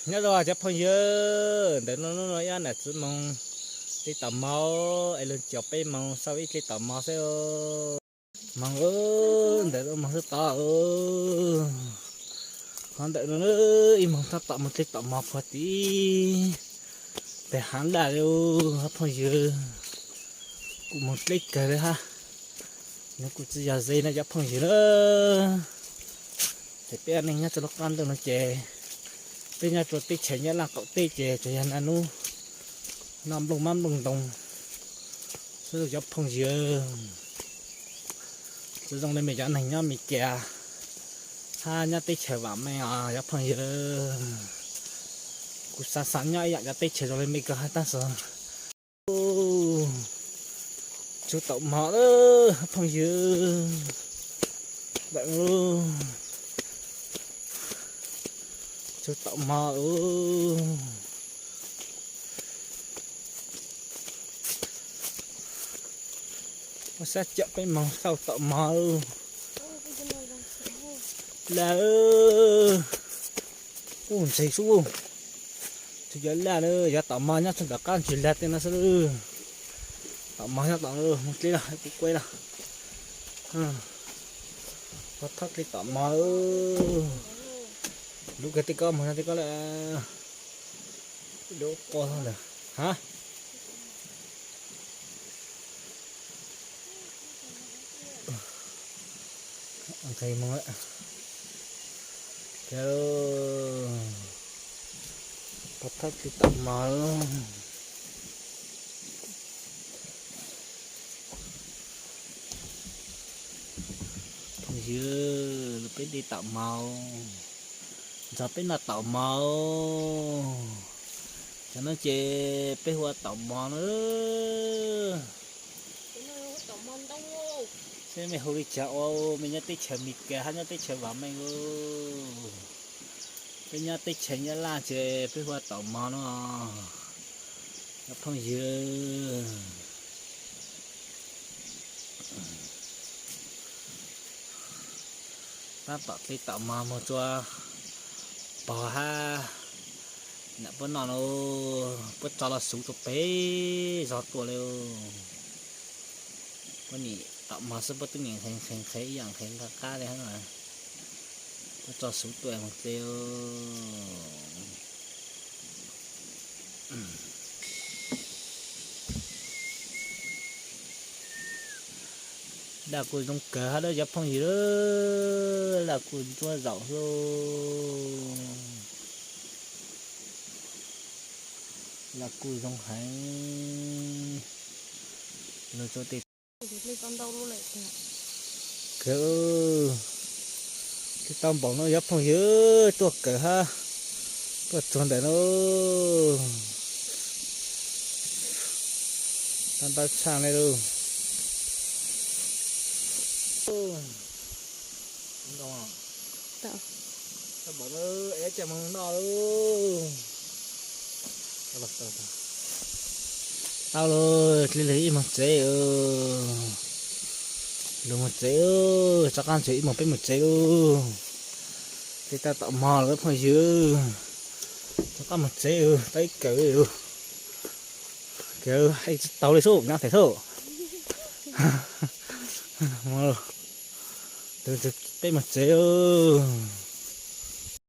Nyob zoo cov phooj ywg, ntawm no hnub no ib ob nam txiv moog dle tom mov es luag coj peb moog xauj ib dle tom mov xwb. Moog ntawm no moog xwb tod. Qhov ntawm no ib moog tab tom moog dle tom mov puag tim pem haav laj li. Cov phooj ywg, kuj moog dle kawg li hab. Nws kuj tsis yog ze no cov phooj ywg na. Ces peb ua neej nyob rua lub qab ntuj no ces peb nyob rua teb chaws Nyab Laj qaum teb ces tsuas yog naj nub noj nplooj mab nplooj ntoo xwb cov phooj ywg. Tsis zoo li mej cov neeg nyob Mes Kas hab nyob teb chaws vam meej os cov phooj ywg. Kuv xav xav nyob ib yaam cov teb chaws zoo li Mes Kas hab tab sis tsuag tom mov lawm phooj ywg. Ntawm no tsuag tom mov. Muab sab cawm peb moog xauj tom mov. Laj, ub, ntxeeg xwb. Tsis yog laj na, yog tom mov nyob tsuag ntawm qab ntsis lag tej no xwb. Tom mov nyob tom no, moog dle lawm, kuv kuaj lawm. Pov thawj dle tom mov. Lub kag tej koj moog nyob tej koj lawm. Lub quaj ntawd. Ha? Pov thawj dle tom mov. Phooj ywg, peb dle tom mov, nrog peb noj tom mov. Cov no ces peb hu ua tom mov na. Seb mej hu li cas ua, mej nyob teb chaws Mes Kas hab nyob teb chaws vam meej. Peb nyob teb chaws Nyab Laj ces peb hu ua tom mov no. Cov phooj ywg, tab tom dle tom mov moog tsua pog hab nam puab noj lauj, puab tso los xuv rua peg zog tuaj li. Puab nim tom mov xwb puab twb nim nqhis nqhis nqhis ib yaam nqhis nqhis qab li hab. Puab tso xuv tuaj moog dle. Laj kuj zoo kawg hab cov phooj ywg, laj kuj ntsuab zaum lauj. Laj kuj zoo heev. Kawg, tsis tau npaum no cov phooj ywg, tuaj kawg hab, tuaj tsuag ntawm no. Tau ntau tshaj li lauj. Tau lauj, dle lug ib moog tsev. Lug moog tsev, rov qab ntsuag ib moog peb moog tsev lauj. Dle tau tom mov lawm phooj ywg, rov qab moog tsev, tau ib kawm. Kawm hais tsis tau li xwb nyob teg xwb. Peb moog tsev lauj.